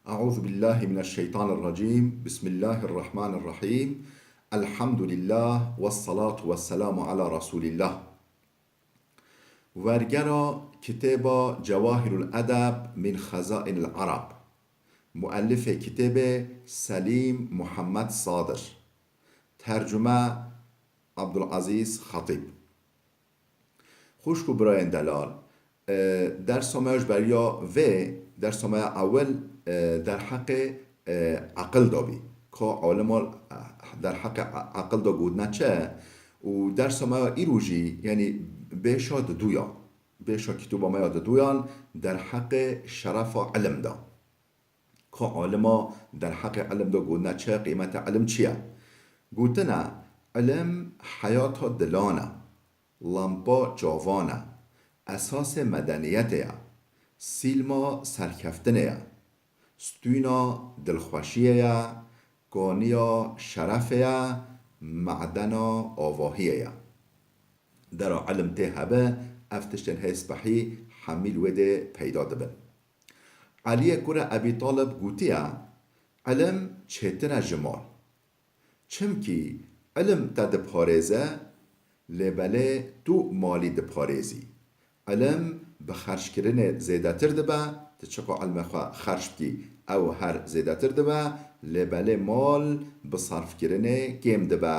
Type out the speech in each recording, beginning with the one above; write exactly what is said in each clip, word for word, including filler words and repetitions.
أعوذ بالله من الشيطان الرجيم. بسم الله الرحمن الرحيم. الحمد لله والصلاة والسلام على رسول الله. Wergera kitêba Cewahirul Edeb min Xezainil Ereb. Muellifê kitêbê Selîm Muhammed Sadir. Tercume Abdulazîz Xetîb. Xwişk û birayên delal, e, dersa me ya ji beriya vê, dersa me ya ewil, e, derheqê, e, eqil de bî. Ka alima, e, derheqê e-, eqil de gotine çi? Û dersa me ya îro jî, yanî bêşa diduyan, bêşa kitûba me ya diduyan derheqê şerefa ilim de. Ka alima derheqê ilim de gotine çi, qîmeta ilim çi ye? Gotine, ilim heyata dilan e, lampa çavan e, esasê medeniyetê ye, sîlma serkeftinê ye, stûna dilxweşiyê ye, kaniya şerefê ye, medena avahiyê ye. Dera ilim tê hebe, ev tiştên hey spehî hemî li wê dê peyda dibin. Eliyê kurê Ebî Talib gotiye, ilim çêtir e ji mal. Çimkî ilim te diparêze, lê belê tu malî diparêzî. Ilim bi xerckirinê zêdetir dibe, tu çiqa ilmê xwe xerc bikî, ew her zêdetir dibe, lê belê mal bi sarfkirinê kêm dibe.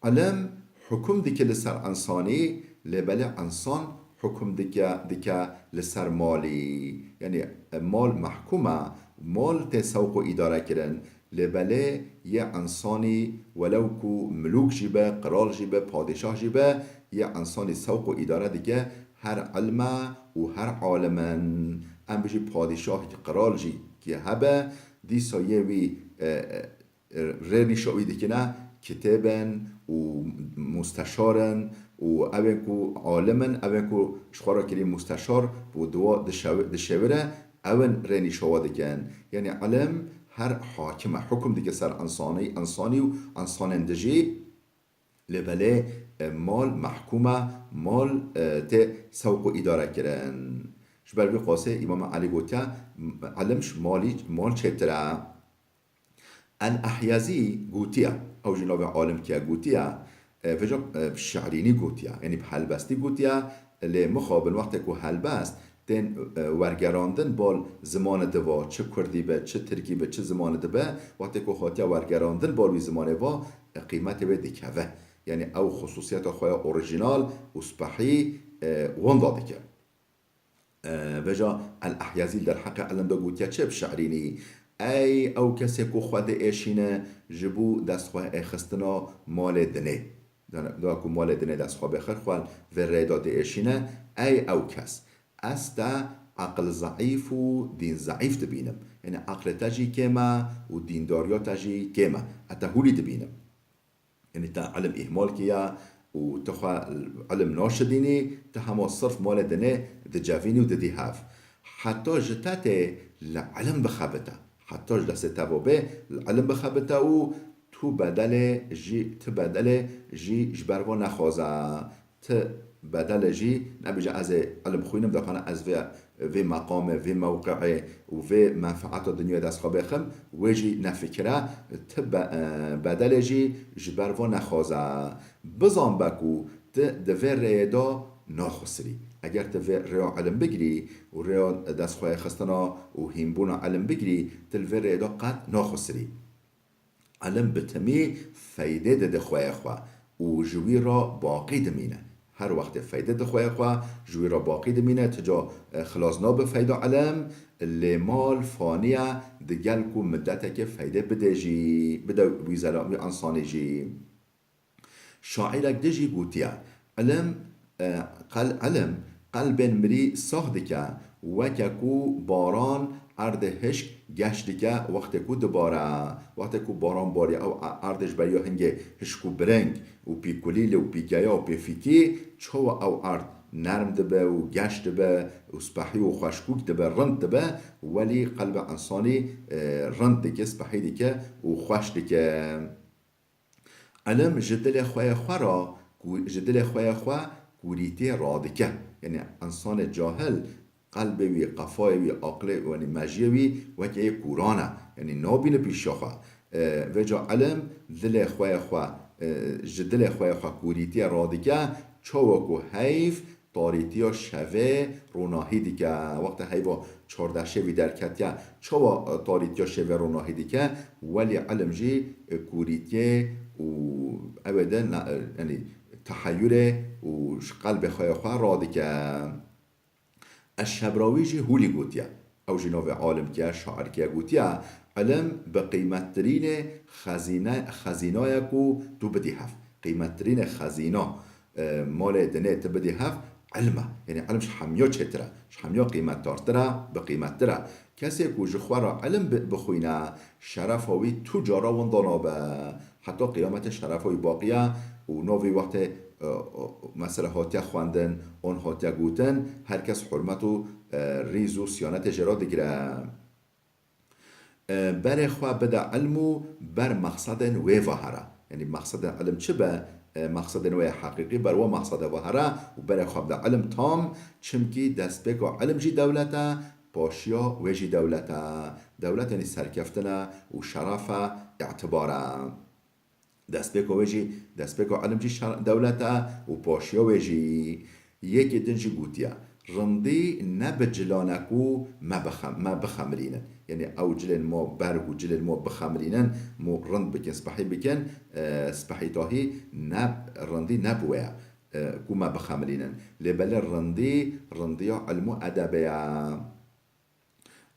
Ilim hukum dike li ser însanî, lê belê însan hukum dike, dike li ser malî. Yanî, e, mal mehkûm e, mal tê sewq û îdare kirin. Lê belê yê însanî, welew ku milûk jî be, qral jî be, padîşah jî be, yê însanî sewq û îdare dike her ilme û her alim in. Em bijî padîşah, qral jî kê hebe, dîsa yê wî, e, e, rênîşa wî dikine kitêb in û musteşar in û ew ên ku alim in, ew ên ku ji xwe re kirî musteşar û di wa dişewi-, dişewire, ew in rênîşa we dikin. Yanî ilim her hakim e, hukum dike ser însanî, însanî û însanên dijî. Lê belê, e, mal mehkûm e, mal, e, tê sewq û îdare kirin. Ji ber vî qasê Îmam Elî gotiye, ilim ji malî, mal çêtir e. El-Ehyazî gotiye, ew jî navê alimkî ye, gotiye, e, vêca, e, bi şi'rînî gotiye, yanî bi helbestî gotiye, lê mixabin wextê ku helbest tên, e, wergerandin bal zimanê diva, çi kurdî be, çi tirkî be, çi zimanê dibe, wextê ku hatiye wergerandin bal wî zimanê va, e, qîmetê wê dikeve. Yanî ew xusûsiyeta xwe ya orîjînal û spehî, e, wenda dike. E, vêca El-Ehyazî li derheqê ilim de gotiye çi bi şi'rînî? Ey ew kesê ku xwe diêşîne ji bo destxweêxistina malê dinê. Dana, dua ku malê dinê dest xwe bêxir, xwe vê rê de diêşîne. Ey ew kes. Ez te eqil zeîf û dîn zeîf dibînim. Yanî eqlê te jî kêm e û dîndariya te jî kêm e. Ez te hûlî dibînim. Yanî te ilim îhmal kiya û tu xwe ilim naşidînî, tu hema sirf malê dinê dicevînî û didî hev. Heta ji te tê li ilim bixebite. Heta ji destê te ve bê li ilim bixebite û tu bedelê jî, tu bedelê jî ji ber ve nexwaze. Ti bedelê jî nebêje ez ê ilim xwînim, dikana ez vê, vê meqamê, vê mewqeê û vê menfeeta dinyayê dest xwe bêxim, wê jî nefikire, ti be-, e, bedelê jî ji ber ve nexwaze. Bizan be ku ti di vê rêyê de naxusirî. Eger ti vê rêya ilim bigirî û rêya destxweyê xistina û hînbûna ilim bigirî, ti li vê rêyê de qet naxusirî. Elim bi timî feydê dide xweyê xwe û ji wî re baqî dimîne. Her wextê feydê dide xweyê xwe, ji wî re baqî dimîne, ti ca, e, xilas nabe feyda elim, lê mal fanî ye, digel ku midetekê feydê bide jî, bide wî zela-, wî însanî jî. Şaîrek din jî gotiye, ilim, e, qel-, ilim qelbên mirî sax dike, weke ku baran erdê hişk geş dike wextê ku dibare. Wextê ku baran bariye, ew e-, erdê ji beriya hingê hişk û biring û pîkulîlê û pîkeya û pêfîkî, çawa ew erd nerm dibe û geş dibe û spehî û xweşkûk dibe, rind dibe, welî qelbê însanî, e, rind dike, spehî dike û xweş dike. Elim ji dilê xwe yê xwe re, ku-, ji dilê xwe yê xwe kûrîtiyê radike. Yanî însanê cahil qelbê wî, qefayê wî, aqilê, yanî mejiyê wî weke yê kûran e. Yanî nabîne pîşiya xwe. E, vêca ilim dilê xwe ye xwe, e, ji dilê xwe ye xwe kûrîtiyê radike, çawa ku heyv tarîtiya şevê ronahî dike. Wexta heyva çardeh şevî derketiye, çawa, e, tarîtiya şevê ronahî dike? Welî ilim jî, e, kûrîtiyê û ew ê de na-, e, yanî teheyurê û ji qelbê xwe ye xwe radike. Eşşebrawî jî hûlî gotiye. Ew jî navê alimkê ye, şairkê ye, gotiye, ilim bi qîmettirînê xezîne-, xezîna ye ku tu bidî hev. Qîmettirînê xezîna, e, malê dinê tu bidî hev, ilim e. Yanî ilim ji hemiya çêtir e, ji hemiya qîmetdartir e, bi qîmettir e. Kesê ku ji xwe re ilim bi-, bixwîne, şerefa wî tu cara winda nabe. Heta qiyametê şerefa wî baqî ye û navê wextê, e, e, mesela hatiye xwendin, an hatiye gotin, her kes hurmet û, e, rîz û siyanetê jê re digire. E, berê xwe bide ilm û ber mexsedên wê ve here. Yanî mexsedên ilim çi be? E, mexsedên wê heqîqî ber we mexsede ve here û berê xwe bide ilim tam, çimkî destpêka ilim jî dewlet e, paşiya wê jî dewlet e. Dewlet yanî serkeftin e û şeref e, îtibar e. Destpêka wê jî, destpêka ilim jî şer-, dewlet e û paşiya wê jî. Yekê din jî gotiye, rindî ne bi cilane ku me bixem-, me bixemilînin. Yanî ew cilên me berg û cilên me bixemilînin, me rind bikin, spehî bikin, e, spehîtahî ne, rindî ne bi wê ye, e, ku me bixemilînin. Lê belê rindî, rindiya ilm û edebê ye.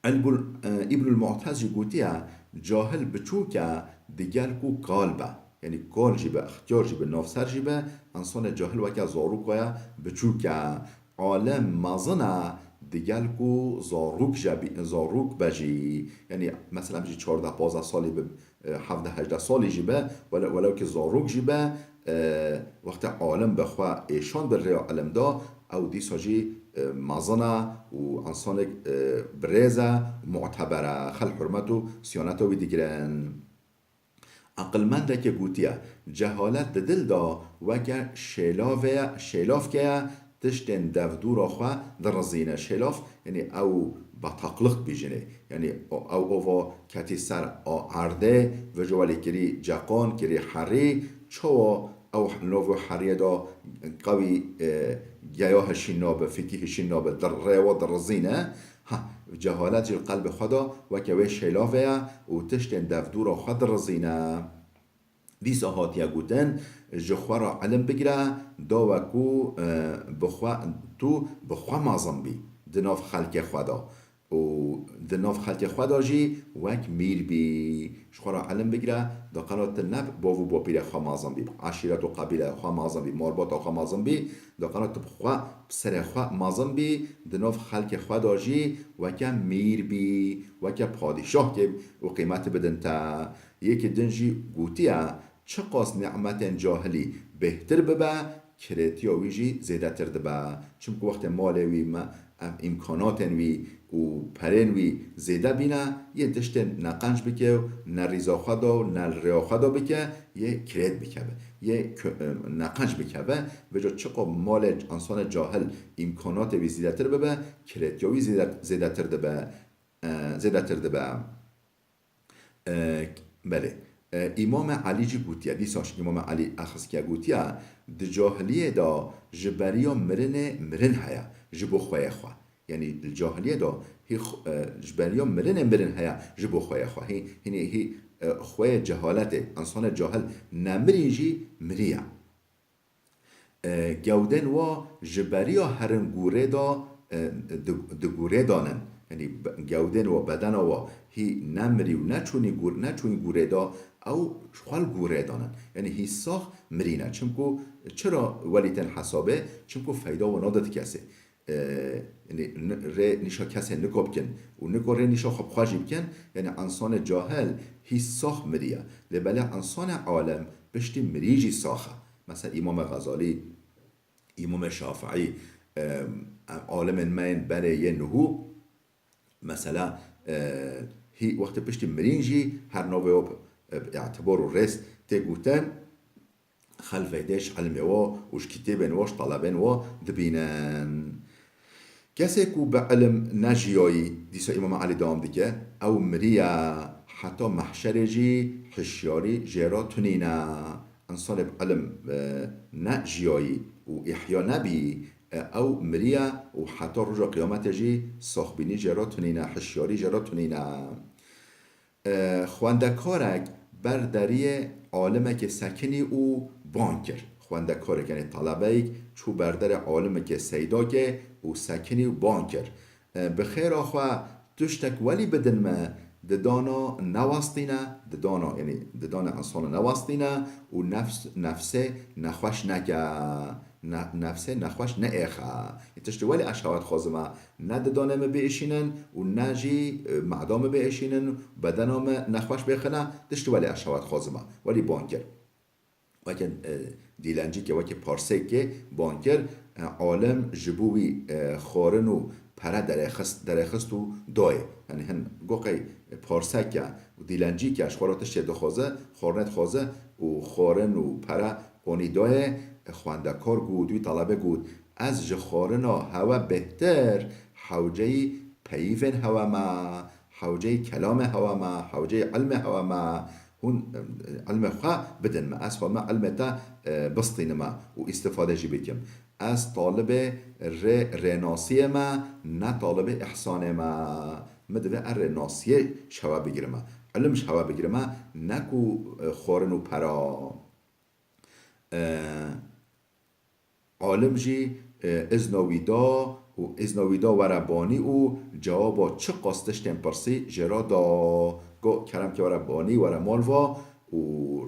Elbul-, e, Îbnul Mu'tez jî gotiye, cahil biçûk e, digel ku kal be. Yanî kal jî be, extiyar jî be, navser jî be, însanê cahil weke zarok waya biçûk e. Alem mezin e, digel ku zarok je bî-, zarok be jî. Yanî mesela em jî çardeh pazdeh salî be, e, hevdeh hejdeh salî jî be, wele-, welew ki zarok jî be, e, wextê alim bi xwe êşan bi rêya ilim de, ew dîsa jî, e, mezin e û însanek, e, birêz e, muteber e, xelk hurmet û siyaneta wî digirin. Aqilmendekê gotiye, cehalet di dil de weke şêlavê ye, şêlavke ye, tiştên devdûra xwe dirizîne. Şêlav, yanî ew betaqliq bîjinê. Yanî o-, ew ova ketî ser a erdê, vêca welê kirî ceqan, kirî herî, çawa ew navê heriyê de qewî, e, geya hişîn nabe, fîkî hişîn nabe, dir-, rêwa dirizîne. Ha, cehalet jî li qelbê xwe de weke wê şêlavê ye û tiştên devdûra xwe dirizîne. Dîsa hatiye gotin, ji xwe re ilim bigire, dawe ku, e, bi xwe, tu bi xwe mezin bî di nav xelkê xwe de. Û di nav xelkê xwe de jî wek mîr bî. Ji xwe re ilim bigire, da qala tu ne bi bav û bapîrê xwe mezin bî, bi eşîret û qebîleya xwe mezin bî, malbata xwe mezin bî, da qala tu bi xwe, bi serê xwe mezin bî, di nav xelkê xwe de jî weke mîr bî, weke padîşah kê û qîmetî bidin te. Yekê din jî gotiye, çiqas nîmetên cahilî bêhtir bibe, kirêtiya wî jî zêdetir dibe. Çimku wextê malê wî me, em, îmkanatên wî û perên wî zêde bîne, yê tiştên neqenc bike û ne rîza xwe de û ne li rêya xwe de bike, yê kirêt bikeve, yê kö-, em, neqenc bikeve. Vêca çiqo malê însanê cahil îmkanatê wî zêdetir bibe, kirêtiya wî zêde-, zêdetir dibe, e, zêdetir dibe. E, belê. E, Îmame Elî jî gotiye, dîsa jî Îmame Elî Exizkiye gotiye, di cahiliyê de ji beriya mirinê mirin heye, ji bo xweyê xwe. Yanî li cahiliyê de hî xw-, e, ji beriya mirinê mirin heye, ji bo xweyê xwe. Hî, hînî hî, e, xweyê cehaletê, însanê cahil nemirî jî miriye. E, gewdên wa ji beriya herin gûrê de, e, di, di gûrê de nin. Yanî be-, gewdên wa, bedena wa hî nemirî û neçûnî gûr-, neçûnî gûrê de, ew ji xwe li gûrê de nin. Yanî hî sax mirî ne. Çimku çira welî tên hesabê? Çimku feyda wa nade di kesê. E, yanî n-, rê nîşa kesê niko bikin û niko rê nîşa xwe bi xwe jî bikin, yanî însanê cahil hî sax miriye. Lê belê însanê alem piştî mirî jî sax e. Mesela Îmamê Xezalî, Îmamê Şafiî, e, alimên me yên berê yê nuhû, mesela, e, hî wextê piştî mirîn jî her navê wa bi, bi îtibor û rêz tê gotin, xelk feydê ji ilmê wa û ji kitêbên wa, ji telebên wa dibînin. Kesê ku bi ilim nejiyayî, dîsa Îmam Elî dewam dike, ew miriye, heta mehşerê jî hişyarî jê re tunîne. Însanê bi ilim, e, nejiyayî û îhya nebî, e, ew miriye û heta roja qiyametê jî saxbînî jê re tunîne, hişyarî jê re tunîne. E, xwendekarek ber deriyê alimekê sekinî û ban kir. Xwendekarek, yanî talebeyek, çû ber derê alimekê seydakê û sekinî û ban kir. E, bi xêra xwe tiştek welî bidin me, didana newestîne, didana, yanî didana insana newestîne û nefs, nefsê nexweş neke. Ne-, nefsê nexweş neêxe. Ê tiştê welê ez şehwet xwazime, ne didanê min biêşînin û ne jî, e, meda min biêşînin, bedena min nexweş bêxine, tiştê welê ez şehwet xwazime. Welî ban kir. Weke, e, dîlencîkê, weke parsekê ban kir, e, alim ji bo wî, e, xwarin û pere derêxist, derêxist û dayê. Yanî hin go qey parsek e û dîlencîk e, ji xwe re tiştê dixwaze, xwarinê dixwaze û xwarin û pere anî dayê, xwendekar got, wî talebe got, ez ji xwarina hewe bêhtir hewceyî peyivên hewe me, hewceyî kelamê hewe me, hewceyî ilmê hewe me, hûn, e, ilmê xwe bidin me, ez xwe me ilmê te, e, bistînime û îstifade jî bikim. Ez talibê rê-, rênasiyê me, ne talibê îhsanê me. Min divê ez rênasiyê ji hewe bigirime. Ilim ji hewe bigirime, ne ku, e, xwarin û pera. E, alim jî, e, izna wî da û izna wî da were banî û cewaba çiqas tiştên pirsî jê re da. Got, kerem ke were banî, were mal va û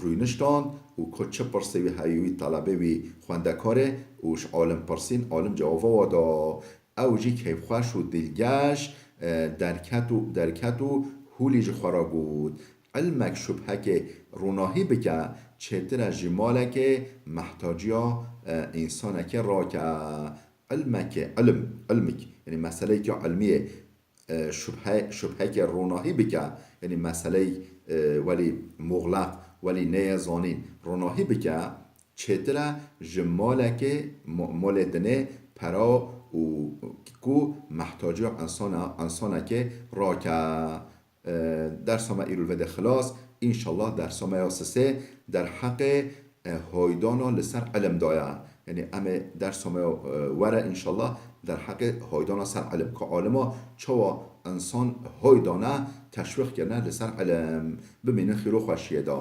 rûniştand û ku çi pirsê wî heyî wî talebê wî xwendekarê û ji alim pirsîn, alim cewaba wa da. Ew jî keyfxweş û dilgeş, e, derket û, derket û hûlî ji xwe re got, ilmek şubhekê ronahî bike, çêtir e ji malekê mehtaciya, e, însanekê rake. Ilmekê, ilm, ilmik, yanî meseleyeke ilmiyê, e, şubhe-, şubhekê ronahî bike, yanî meseleyek, e, welî muxleq, welî neyê zanîn, ronahî bike, çêtir e ji malekê, mo-, molê dinê pera û ku mehtaciya insana, insanekê rake. E, dersa me îro li vê de xilas, înşallah dersa me ya sisê derheqê, e, haydana li ser ilim de ye. Yanî em ê dersa me ya, e, were înşallah derheqê haydana ser ilim. Ku alima çawa insan hay dane, teşwîq kirine li ser ilim. Bimînin xêr û xweşiyê de.